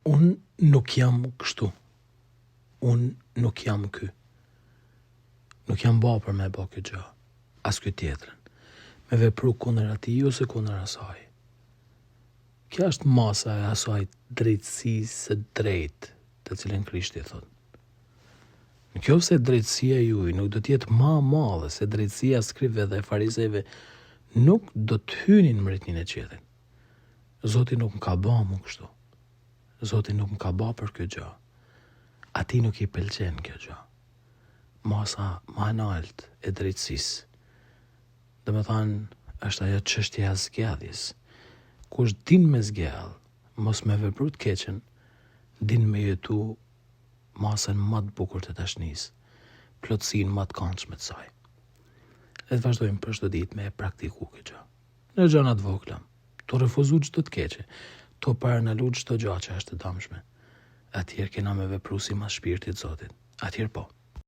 Unë nuk jam kështu. Unë nuk jam ky. Nuk jam ba për me ba këtë gjë, as këtë tjetrën. Me vepru kundër atij ose kundër asaj. Kjo është masa e asaj drejtësisë së drejtë, të cilën Krishti thotë. Në qoftë se drejtësia juaj nuk do të jetë ma e madhe se drejtësia e skribëve dhe e farizejve, nuk do të hyni në mbretërinë e qiellit. Zoti nuk më ka ba mu kështu. Zoti nuk më ka ba për këtë gjë. Atij nuk i pëlqen kjo gjë. Masa ma e naltë e drejtësisë. Domethanë, është ajo çështja e zgjedhjes. Kush din me zgjedh, mos me vepru të keqen, din me jetu masën ma të bukur të dashnisë, plotësinë ma të kandshme të saj. Le të vazhdojmë për çdo ditë me e praktiku këtë gjë. Në gjëra të vogla, tu refuzu çdo të keqe, tu parandalu çdo gjë që është e dëmshme. Atëherë kena me vepru simas shpirtit Zotit. Atëherë po.